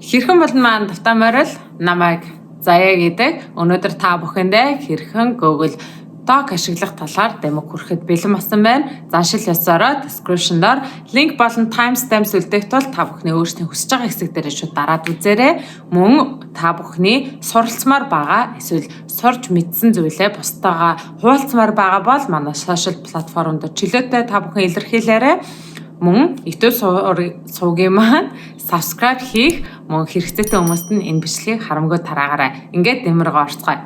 Хэрхэн болон маань тавтай морил, намайг Заяа гэдэг. Өнөөдөр та бүхэндээ хэрхэн Google Doc ашиглах талаар дамиг хүрэхэд бэлэн болсон байна. Заншил ёсороо description доор link болон timestamps үлдээх тул та бүхний өөрсдийн хүсэж байгаа хэсэг дээр шууд дараад үзээрэй. Мөн та бүхний суралцмаар байгаа эсвэл сурч мэдсэн зүйлээ бусдаагаа хуваалцмаар байгаа бол манай social платформ дээр чөлөөтэй та бүхэн илэрхийлээрэй. Мөн YouTube сувгийн маань subscribe хийх, мөн хэрэгцээтэй хүмүүст нь энэ бичлэгийг харамгүй тараагаарай. Ингээд дэмэргөө орцгоё.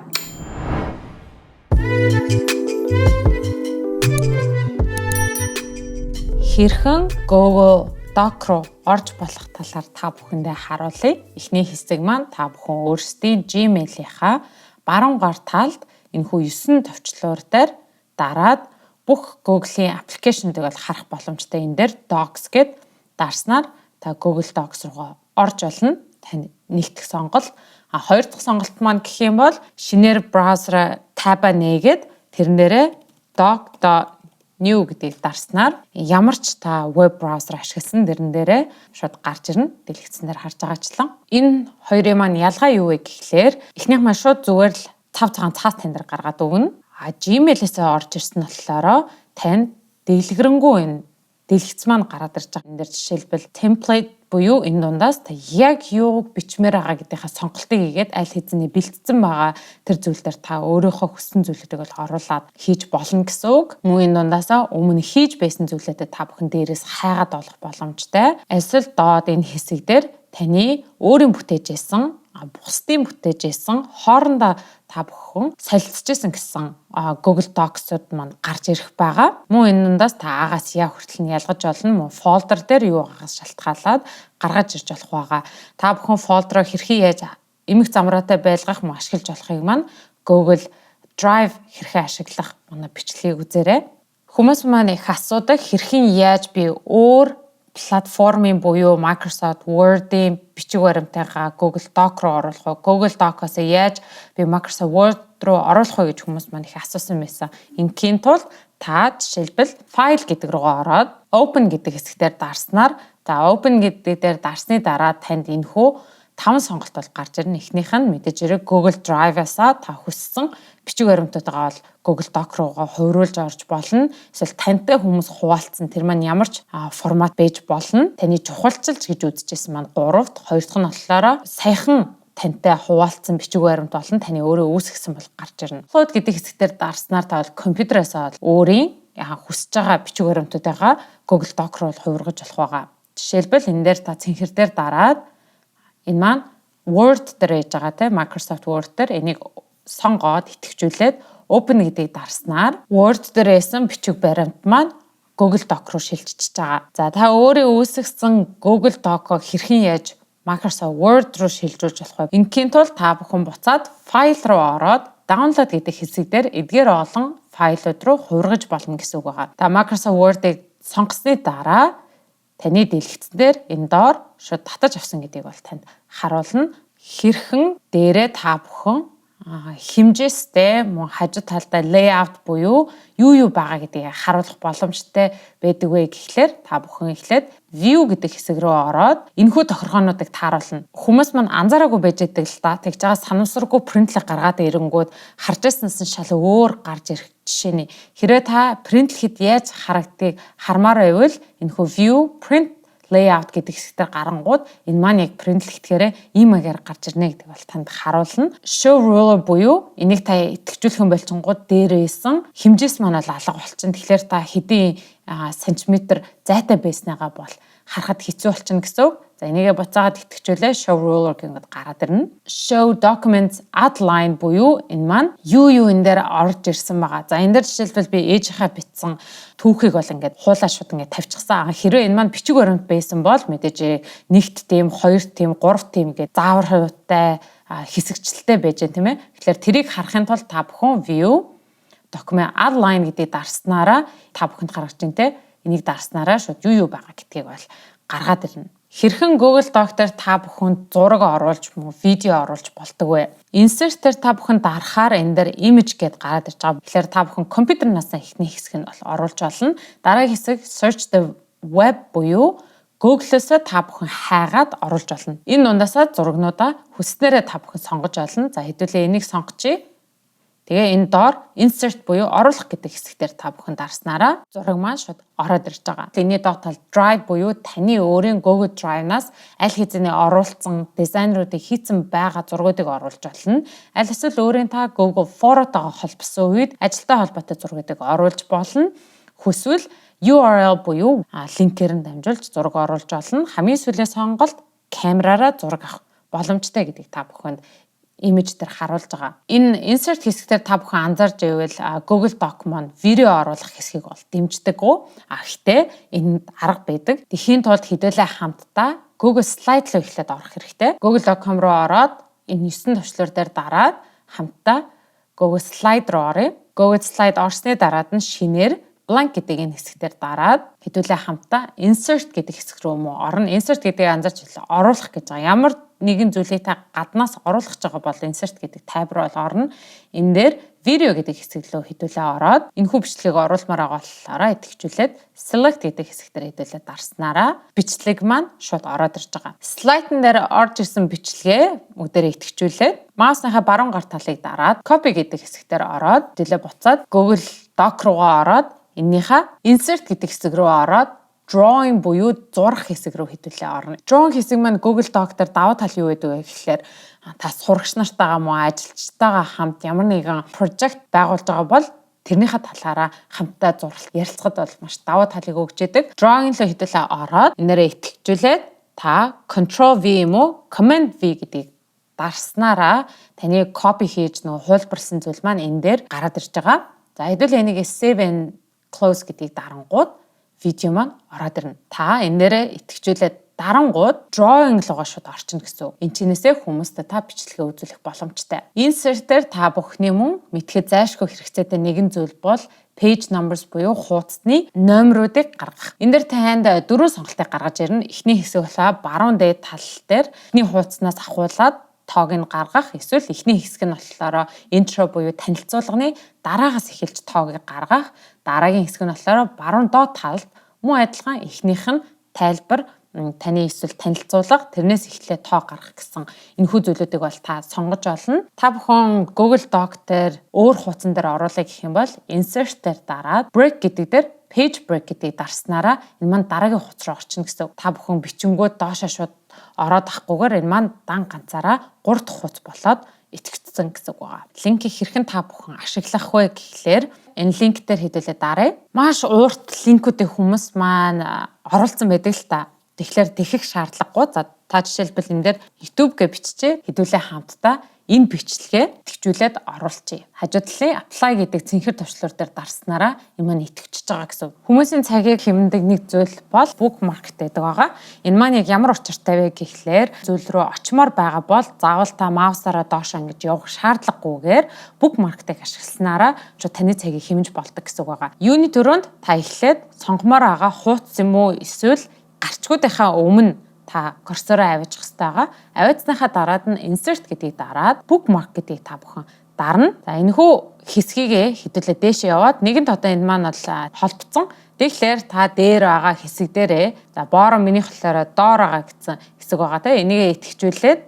Хэрхэн Google Doc руу орж болох талаар та бүхэндээ харуулъя. Эхний хэсэг маань та бүхэн өөрсдийн Gmail-ийнхаа баруун гар талд энэхүү 9 товчлуур дээр дараад бүх Google-ийн application-ыг бол харах боломжтой. Энэ дээр Docs гэд дарснаар та Google Docs руугаа орж болно. Тань нэг дэх сонголт. А хоёр дахь сонголт маань гэх юм бол шинээр браузер tab-а нээгээд тэрэн дээрээ doc.new гэдгийг дарснаар ямар ч та веб браузер ашигласан тэрэн дээрээ шууд гарч ирнэ. Дэлгэцэн дээр харж байгаачлан. Энэ хоёрын маань ялгаа юу вэ гэхлээр эхнийх маань шууд зүгээр л цав цагаан цаас тань дээр гаргаад өгнө. А Gmail-ээс орж ирсэн нь болохоор танд дэлгэрэнгүй энэ дэлгэц маань гараад ирж байгаа. Энэ дээр жишээлбэл template буюу энэ дундаас та яг юуг бичмээр байгаа гэдгийнхаа сонголтыг хийгээд аль хэзээний бэлтгэсэн байгаа тэр зүйл дээр та өөрийнхөө хүссэн зүйлүүдийг бол оруулаад хийж болно гэсэн үг. Мөн энэ дундаасаа өмнө хийж байсан зүйлүүдэд та бүхэн дээрээс хайгаад олох боломжтой. Эсвэл доод энэ хэсэг дээр таны өөрийн бүтээж байсан, бусдын бүтээж байсан, хоорондоо та бүхэн солилцож гэсэн Google Docs-ууд маань гарч ирэх байгаа. Мөн энэ дундаас та А-гаас Я хүртэл нь ялгаж болно. Мөн folder дээр юу байгаагаас шалтгаалаад гаргаж ирж болох байгаа. Та бүхэн folder-оо хэрхэн яаж эмх замраатай байлгах, мөн ашиглаж болохыг маань Google Drive хэрхэн ашиглах манай бичлэгийг үзээрэй. Хүмүүс маань их асуудаг, хэрхэн яаж би өөр платформын буюу Microsoft Word-ийн бичиг баримтайгаа Google Doc руу оруулах вэ? Google Doc-оос яаж би Microsoft Word руу оруулах вэ гэж хүмүүс маань их асуусан байсан. Ингийн тулд та жишээлбэл файл гэдэг рүүгээ ороод Open гэдэг хэсэг дээр дарснаар, за, Open гэдэг дээр дарсны дараа танд энэхүү таван сонголт бол гарч ирнэ. Эхнийх нь мэдээж хэрэг Google Drive-аас та хүссэн бичиг баримтуудаа бол Google Doc руугаа хувируулж орж болно. Эсвэл тантай хүмүүс хуваалцсан тэр маань ямар ч формат байж болно. Таны чухалчилж гэж үзчихсэн маань гуравт, хоёр дахь нь болохоор саяхан тантай хуваалцсан бичиг баримт болон таны өөрөө үүсгэсэн бол гарч ирнэ. Upload гэдэг хэсэг дээр дарснаар та бол компьютероос бол өөрийн хүсэж байгаа бичиг баримтуудыгаа Google Doc руу хувиргаж болох байгаа. Жишээлбэл, энэ дээр та цэнхэр дээр дараад энэ маань Word дээр яж байгаа те, Microsoft Word дээр энийг сонгоод идэвхжүүлээд Open гэдгийг дарснаар Word дээр байсан бичиг баримт маань Google Doc руу шилжчихэж байгаа. За, та өөрөө үүсгэсэн Google Doc-о хэрхэн яаж Microsoft Word руу шилжүүлж болох вэ? Ингийн тулд та бүхэн буцаад файл руу ороод download гэдэг хэсэг дээр эдгээр олон файлууд руу хувиргаж болно гэсэн үг байгаа. Та Microsoft Word-ыг сонгосны дараа таны дэлгэцэн дээр энэ доор шууд татаж авсан гэдгийг бол танд харуулна. Хэрхэн дээрээ та бүхэн хэмжээстэй, мөн хажуу талдаа layout буюу юу юу байгаа гэдгийг харуулах боломжтой байдаг вэ гэхлээр та бүхэн эхлээд view гэдэг хэсэг рүү ороод энэхүү тохиргоонуудыг тааруулна. Хүмүүс маань анзаараагүй байж байдаг л да. Тэгж байгаа санамсаргүй print-лэг гаргаад ирэнгүүд харж байснаас нь шал өөр гарч ирэх жишээний. Хэрвээ та print-лэхэд яаж харагдгийг хармаар байвал энэхүү view, print layout гэдэг хэсгээр гарангууд энэ маань яг print-лэхтгэрээ ийм маягаар гарч ирнэ гэдэг бол танд харуулна. Show ruler буюу энийг та идэвхжүүлэх юм болчингууд дээрээсэн хэмжээс маань бол алга болчихно. Тэгэхээр та хэдийн сантиметр зайтай байсныгаа бол харахад хэцүү болчихно гэсэн үг. За, энийгээ буцаагаад идэвхжүүлээ, show ruler гэнгээд гараад ирнэ. Show documents outline буюу энэ маань юу юу энэ дээр орж ирсэн байгаа. За, энэ дээр жишээлбэл би ээжийнхээ бичсэн түүхийг бол ингээд хуулаа шууд ингээд тавьчихсан. Хэрвээ энэ маань бичиг баримт байсан бол мэдээж нэгт тийм, хоёр тийм, гурав тийм гэж заавар хувьтай хэсэгчлэлтэй байж гэн, тийм ээ. Тэгэхээр тэрийг харахын тулд та бүхэн view, document outline гэдгийг дарснараа та бүхэнд гаргаж чинь те, энийг дарснараа шууд юу юу байгаа гэдгийг бол гаргаад ирнэ. Хэрхэн Google Doc дээр та бүхэн зураг оруулж, мөн видео оруулж болдог вэ? Insert дээр та бүхэн дарахаар энэ дээр image гэдээ гараад ирж байгаа. Тэгэхээр та бүхэн компьютернаас эхний хэсэг нь бол оруулж болно. Дараагийн хэсэг search the web буюу Google-өөсөө та бүхэн хайгаад оруулж болно. Энэ дундаасаа зурагнуудаа хүссэнээрээ та бүхэн сонгож олно. За, хэдүүлээ энийг сонгочихъя. Тэгээ энэ доор insert буюу оруулах гэдэг хэсэг дээр та бүхэн дарснараа зураг маань шууд ороод ирж байгаа. Энэний доод талд Drive буюу таны өөрийн Google Drive-наас аль хэзээний оруулсан дизайнеруудыг хийцэн байгаа зургуудыг оруулж болно. Аль эсвэл өөрийн та Google Photo-тойгоо холбосон үед ажилтай холбоотой зургуудыг оруулж болно. Хүсвэл URL буюу линкээр нь дамжуулж зураг оруулж болно. Хамгийн сүүлийн сонголт камераараа зураг авах боломжтой гэдгийг та бүхэнд имиж дээр харуулж байгаа. Энэ insert хэсгээр та бүхэн анзаарч байвал Google Doc маань видео оруулах хэсгийг бол дэмждэггүй. А гэхдээ энд арга байдаг. Тэхийн тулд хэдүүлээ хамтдаа Google Slide руу эхлээд орох хэрэгтэй. Google Doc.com руу ороод энэ 9 товчлуур дээр дараад хамтдаа Google Slide руу оръё. Google Slide орсны дараад нь шинээр blank гэдэг энэ хэсэг дээр дараад хэдүүлээ хамтдаа insert гэдэг хэсэг рүү мөн орно. Insert гэдгийг анзаарч оруулах гэж байгаа. Ямар нэгэн зүйлийг та гаднаас оруулах гэж байгаа бол insert гэдэг tab руу бол орно. Энэ дээр video гэдэг хэсэг рүү хэдүүлээ ороод энэхүү бичлэгийг оруулмаар байгаа болохоор идэвхжүүлээд select гэдэг хэсэг дээр хэдүүлээ дарснараа бичлэг маань шууд ороод ирж байгаа. Слайдн дээр орж ирсэн бичлэгээ бүгдээрээ идэвхжүүлээд маусныхаа баруун гар талыг дараад copy гэдэг хэсэг дээр ороод хэдүүлээ буцаад Google Doc руугаа ороод эннийхээ insert гэдэг хэсэг рүү ороод drawing буюу зурах хэсэг рүү хэдүүлээ орно. Drawing хэсэг маань Google Doc дээр давуу тал юу гэдэг вэ гэхлээр та сурагч нартайгаа мөн ажилчтайгаа хамт ямар нэгэн project байгуулж байгаа бол тэрнийхээ талаараа хамтдаа зуралт ярилцахад бол маш давуу талыг өгч яадаг. Drawing руу хэдүүлээ ороод энээрээ идэвхжүүлээд та Control V юм уу, Command V гэдгийг дарснараа таны copy хийж нөгөө хуулбарласан зүйл маань энэ дээр гараад ирж байгаа. За, хэдүүлээ энийг save and close гэдгийг дарангууд видео маань ороод ирнэ. Та энэ дээрээ идэвхжүүлээд дарангууд drawing руугаа шууд орчихно гэсэн үг. Энэ чинээсээ хүмүүстээ та бичлэгээ үзүүлэх боломжтой. Insert-ээр та бүхний мөн мэдэхэд зайлшгүй хэрэгцээтэй нэгэн зүйл бол page numbers буюу хуудасны номеруудыг гаргах. Энэ дээр танд дөрвөн сонголтыг гаргаж ирнэ. Эхний хэсэг болохоор баруун дээд тал дээр эхний хуудаснаас ахуулаад тоог нь гаргах, эсвэл эхний хэсэг нь болохоор intro буюу танилцуулганы дараагаас эхэлж тоог гаргах, дараагийн хэсэг нь болохоор баруун доод талд мөн адилхан эхнийх нь тайлбар таны эсвэл танилцуулга, тэрнээс эхлээ тоо гаргах гэсэн энэхүү зүйлүүдийг бол та сонгож олно. Та бүхэн Google Doc дээр өөр хуудсан дээр оруулах гэх юм бол insert дээр дараад break гэдэг дээр page break гэдгийг дарснараа энэ маань дараагийн хуудас руу орчихно гэсэн. Та бүхэн бичингүүд доошоо шууд ороод авахгүйгээр энэ маань дан ганцаараа 3 дахь хуудас болоод идэвхжсэн гэсэн үг байгаа. Линкийг хэрхэн та бүхэн ашиглах вэ гэхлээр энэ линк дээр хэдүүлээ даръя. Маш уурт линкүүдийг хүмүүс маань оруулсан байдаг л та. Тэгэхээр тэхэх шаардлагагүй. За, та жишээлбэл энэ дээр YouTube гэж биччихээ. Хэдүүлээ хамтдаа энэ бичлэгээ идэвхжүүлээд оруулчихъя. Хажуу талын apply гэдэг цэнхэр товчлуур дээр дарснараа энэ маань идэвхжиж байгаа гэсэн. Хүмүүсийн цагийг хэмнэдэг нэг зүйл бол bookmark гэдэг байгаа. Энэ маань яг ямар учиртай вэ гэхлээр зүйл рүү очимоор байгаа бол заавал та маусаараа доошоо ингэж явах шаардлагагүйгээр bookmark-ыг ашигласнараа ч таны цагийг хэмнэж болдог гэсэн үг байгаа. Юуны түрүүнд та эхлээд сонгомоор байгаа хуудас юм уу, эсвэл гарчгуудынхаа өмнө та курсороо аваачих хэрэгтэй байгаа. Аваадсныхаа дараад нь insert гэдгийг дараад bookmark гэдгийг та бүхэн дарна. За, энэхүү хэсгийг хэдүүлээ дээшээ яваад нэгэнт одоо энэ маань бол холбоцсон. Тэгэхээр та дээр байгаа хэсэг дээрээ, за, боороо минийх болохоор доор байгаа гэсэн хэсэг байгаа те, энийгээ идэвхжүүлээд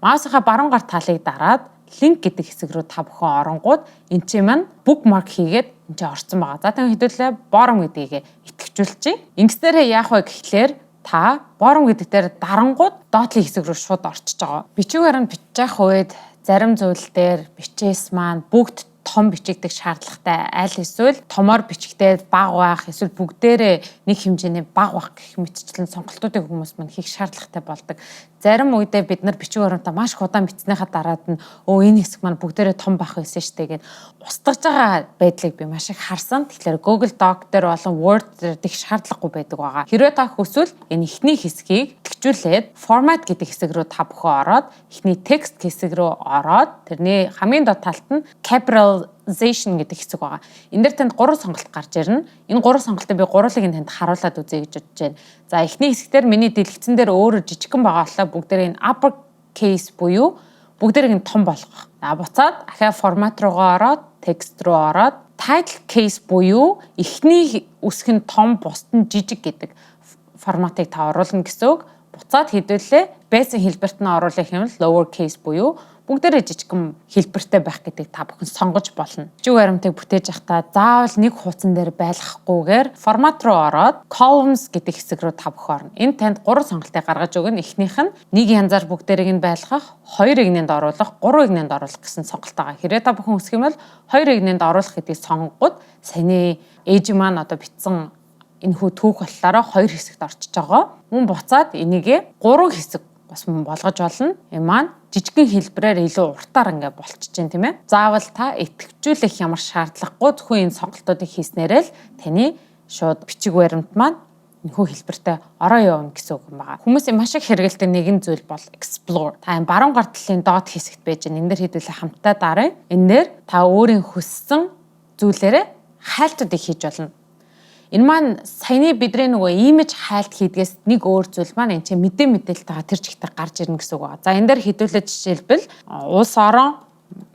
маусынхаа баруун гар талыг дараад link гэдэг хэсэг рүү та бүхэн оронгууд эн чинь маань bookmark хийгээд энэ чинь орсон байгаа. За, тэгвэл хэдүүлээ bottom гэдгийг идэвхжүүлчихье. Ингэснээрээ яах вэ гэхлээр та bottom гэдэг дээр дарангууд доотлын хэсэг рүү шууд орчиж байгаа. Бичгээр нь бичиж явах үед зарим зүйл дээр бичээс маань бүгд том бичигдэх шаардлагатай, аль эсвэл томоор бичигдээд бага байх, эсвэл бүгдээрээ нэг хэмжээний бага байх гэх мэтчлэн сонголтуудыг хүмүүс мань хийх шаардлагатай болдог. Зарим үедээ бид нар бичиг баримтаа маш их удаан бичснийхаа дараад нь өө, энэ хэсэг маань бүгдээрээ том байх байсан штэ гэд устгаж байгаа байдлыг би маш их харсан. Тэгэхээр Google Doc дээр болон Word дээр тех шаардлагагүй байдаг байгаа. Хэрвээ та хүсвэл энэ эхний хэсгийг идэвхжүүлээд format гэдэг хэсэг рүү та бүхэн ороод эхний text хэсэг рүү ороод тэрний хамгийн доод талд нь capitalization гэдэг хэсэг байгаа. Энэ дээр танд гурван сонголт гарч ирнэ. Энэ гурван сонголтыг би гурвуулыг нь танд харуулад үзье гэж бодож байна. За, эхний хэсэг дээр миний дэлгэцэн дээр өөрөө жижигхэн байгаа болохоор бүгдээрээ энэ upper case буюу бүгдээрийг нь том болгох. За, буцаад ахиа формат руугаа ороод текст руу ороод title case буюу эхний үсэг нь том, бусд нь жижиг гэдэг форматыг та оруулна гэсэн үг. Буцаад хэдүүлээ байсан хэлбэрт нь оруулах юм л lower case буюу бүгдээрээ жижигхэн хэлбэртэй байх гэдгийг та бүхэн сонгож болно. Бичиг баримтыг бүтээж байхдаа заавал нэг хуудсан дээр байлгахгүйгээр формат руу ороод columns гэдэг хэсэг рүү та бүхэн орно. Энэ танд гурван сонголтыг гаргаж өгнө. Эхнийх нь нэг янзаар бүгдээрийг нь байлгах, хоёр эгнээнд оруулах, гурван эгнээнд оруулах гэсэн сонголт байгаа. Хэрвээ та бүхэн хүсэх юм бол хоёр эгнээнд оруулах гэдгийг сонгоход саяны ээж маань одоо бичсэн энэхүү түүх болохоор хоёр хэсэгт орчиж байгаа. Мөн буцаад энийгээ гурван хэсэг бас мөн болгож болно. Энэ маань жижигхэн хэлбэрээр илүү уртаар ингээ болчихж байна, тийм ээ. Заавал та идэвхжүүлэх ямар шаардлагагүй, зөвхөн энэ сонголтуудыг хийснээрээ л таны шууд бичиг баримт маань энэхүү хэлбэртэй ороо явна гэсэн үг юм байна. Хүмүүсийн маш их хэрэглэдэг нэгэн зүйл бол Explore. Та энэ баруун гар талын доод хэсэгт байж байна. Энэ дээр хэдүүлээ хамтдаа даръя. Энэ дээр та өөрийн хүссэн зүйлээрээ хайлтуудыг хийж болно. Энэ маань саяны бидний нөгөө имиж хайлт хийдгээс нэг өөр зүйл маань энэ чинь мэдээлэлтэйгээ тэр чигтээ гарч ирнэ гэсэн үг байна. За, энэ дээр хэдүүлээ жишээлбэл улс орон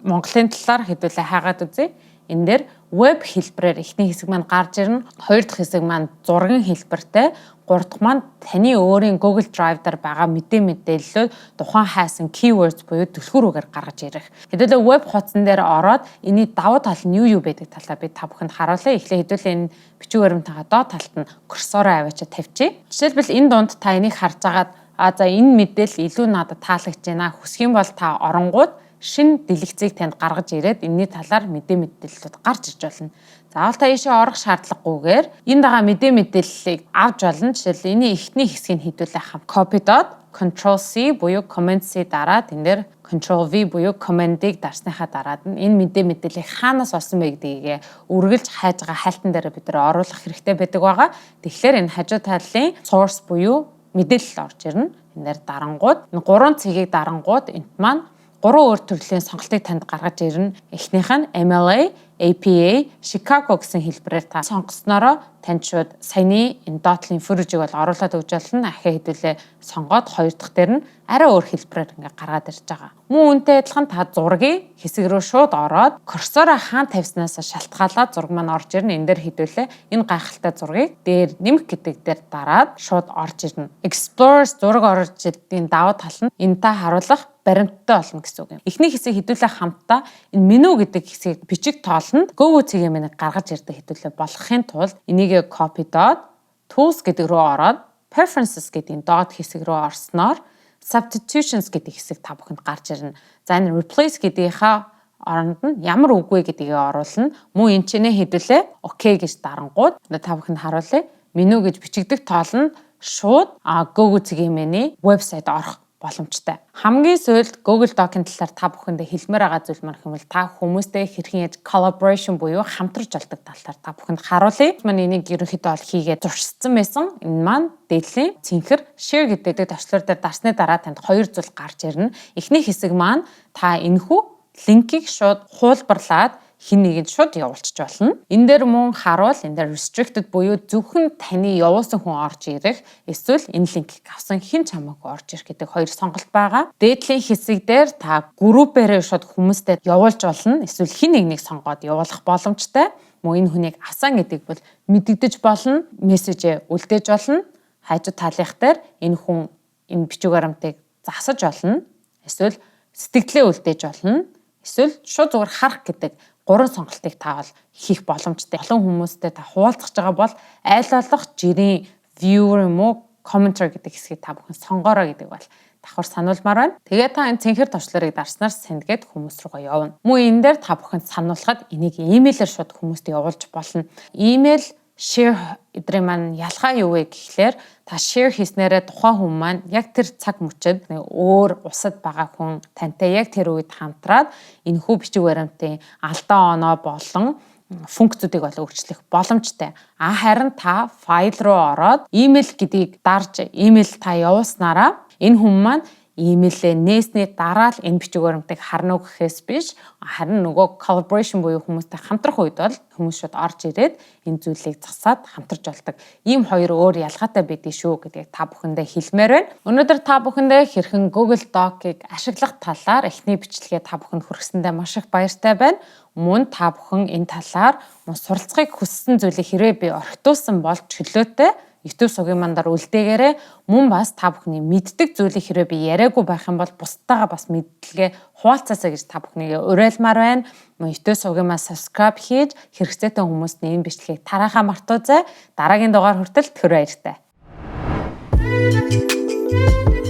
Монголын талаар хэдүүлээ хайгаад үзье. Энэ дээр веб хэлбэрээр эхний хэсэг маань гарч ирнэ. Хоёр дахь хэсэг маань зургийн хэлбэртэй. Гурав дахь маань таны өөрийн Google Drive дээр байгаа мэдээллүүд тухайн хайсан keywords буюу түлхүүр үгээр гаргаж ирэх. Хэдүүлээ веб хуудсан дээр ороод энэний давуу тал нь юу юу байдаг талаа би та бүхэнд харуулъя. Эхлээ хэдүүлээ энэ бичиг баримтынхаа доод талд нь курсороо аваачаа тавьчих. Жишээлбэл, энэ дунд та энийг харж агаад, а за, энэ мэдээлэл илүү надад таалагдж байна. Хүсэх юм бол та оронгууд шинэ дэлгэцийг танд гаргаж ирээд энэний талаар мэдээллүүд гарч ирж болно. Заавал та ийшээ орох шаардлагагүйгээр энд байгаа мэдээллийг авч болно. Жишээл, энэний эхний хэсгийг хэдүүлээ хам copy доод Control C буюу Command C дараад, энэ дээр Control V буюу Command-ыг дарсныхаа дараад нь энэ мэдээллийг хаанаас олсон бэ гэдгийг үргэлж хайж байгаа хайлтан дээр бид нар оруулах хэрэгтэй байдаг байгаа. Тэгэхээр энэ хажуу талын source буюу мэдээлэл орж ирнэ. Энэ дээр дарангууд, энэ гурван цэгийг дарангууд энд маань гурван өөр төрлийн сонголтыг танд гаргаж ирнэ. Эхнийх нь MLA, APA, Chicago гэсэн хэлбэрээр та сонгоснороо танд шууд саяны энэ доод талын footage-ийг бол оруулаад өгч болно. Ахиа хэдүүлээ сонгоод хоёр дахь дээр нь арай өөр хэлбэрээр ингээ гаргаад ирж байгаа. Мөн үүнтэй адилхан та зургийн хэсэг рүү шууд ороод курсороо хаана тавьснаас шалтгаалаад зураг маань орж ирнэ. Энэ дээр хэдүүлээ энэ гайхалтай зургийг дээр нэмэх гэдэг дээр дараад шууд орж ирнэ. Explore зураг орж ирдгийн давуу тал нь энэ та харуулах баримттай болно гэсэн үг юм. Эхний хэсэг хэдүүлээ хамтдаа энэ меню гэдэг хэсгийг бичиг тоолонд Google цэгийн меню гаргаж ирдэг хэдүүлээ болгохын тулд энийг copy доод tools гэдэг рүү ороод preferences гэдэг доод хэсэг рүү орсноор substitutions гэдэг хэсэг та бүхэнд гарч ирнэ. За, энэ replace гэдгийнхаа оронд нь ямар үг вэ гэдгийг оруулна. Мөн энэ ч нэ хэдүүлээ okay гэж дарангууд та бүхэнд харуулъя. Меню гэж бичигдэх тоол нь шууд Google цэгийн меню вебсайт орох боломжтой. Хамгийн сүүлд Google Doc-ын талаар та бүхэндээ хэлмээр байгаа зүйл маань хэмэл та хүмүүстэй хэрхэн яаж collaboration буюу хамтарч болдог талаар та бүхэнд харуулъя. Манай энийг ерөнхийдөө бол хийгээд зуршилсан байсан. Энэ маань дээдлийн цэнхэр share гэдэг товчлуур дээр дарсны дараа танд хоёр зүйл гарч ирнэ. Эхний хэсэг маань та энэхүү линкийг шууд хуулбарлаад хэн нэгэнд шууд явуулчих болно. Энэ дээр мөн харуул, энэ дээр restricted буюу зөвхөн таны явуулсан хүн орж ирэх, эсвэл энэ линкийг авсан хэн ч хамаагүй орж ирэх гэдэг хоёр сонголт байгаа. Дээдлийн хэсэг дээр та группээрээ шууд хүмүүстэй явуулж болно. Эсвэл хэн нэгнийг сонгоод явуулах боломжтой. Мөн энэ хүнийг авсан гэдэг бол мэдэгдэж болно, мессежээ үлдээж болно. Хажуу талынх дээр энэ хүн энэ бичиг баримтыг засаж болно. Эсвэл сэтгэлдээ үлдээж болно. Эсвэл шууд зүгээр харах гэдэг гурван сонголтыг та бол хийх боломжтой. Олон хүмүүстэй та хуваалцах байгаа бол аль болох жирийн viewer юм уу commenter гэдэг хэсгийг та бүхэн сонгоорой гэдэг бол давхар сануулмаар байна. Тэгээ та энэ цэнхэр товчлуурыг дарснаар send гээд хүмүүс рүүгээ явна. Мөн энэ дээр та бүхэнд сануулхад энийг имэйлээр шууд хүмүүст явуулж болно. Имэйл, share эдрийн маань ялгаа юу вэ гэхлээр та share хийснээрээ тухайн хүн маань яг тэр цаг мөчид өөр улсад байгаа хүн тантай яг тэр үед хамтраад энэхүү бичиг баримтын алдаа оноо болон функцүүдийг бол өөрчлөх боломжтой. А харин та файл руу ороод имэйл гэдгийг дарж имэйл та явуулснараа энэ хүн маань имэйлээ нээсний дараа л энэ бичиг баримтыг харна уу гэхээс биш, харин нөгөө collaboration буюу хүмүүстэй хамтрах үед бол хүмүүс шууд орж ирээд энэ зүйлийг засаад хамтарч болдог. Ийм хоёр өөр ялгаатай байдгийг шүү гэдгийг та бүхэндээ хэлмээр байна. Өнөөдөр та бүхэндээ хэрхэн Google Doc-ыг ашиглах талаар эхний бичлэгээ та бүхэнд хүргэсэндээ маш их баяртай байна. Мөн та бүхэн энэ талаар мөн суралцахыг хүссэн зүйлийг хэрвээ би орхитуулсан бол чөлөөтэй YouTube сувгийн мандаар үлдээгээрэй. Мөн бас та бүхний мэддэг зүйлийг хэрвээ би яриаггүй байх юм бол бусдаагаа бас мэдлэгээ хуваалцаасай гэж та бүхнийг уриалмаар байна. Мөн YouTube сувгийн маань subscribe хийж хэрэгцээтэй хүмүүст энэ бичлэгийг тараахаа мартуузай. Дараагийн дугаар хүртэл түр баяртай. Thank you.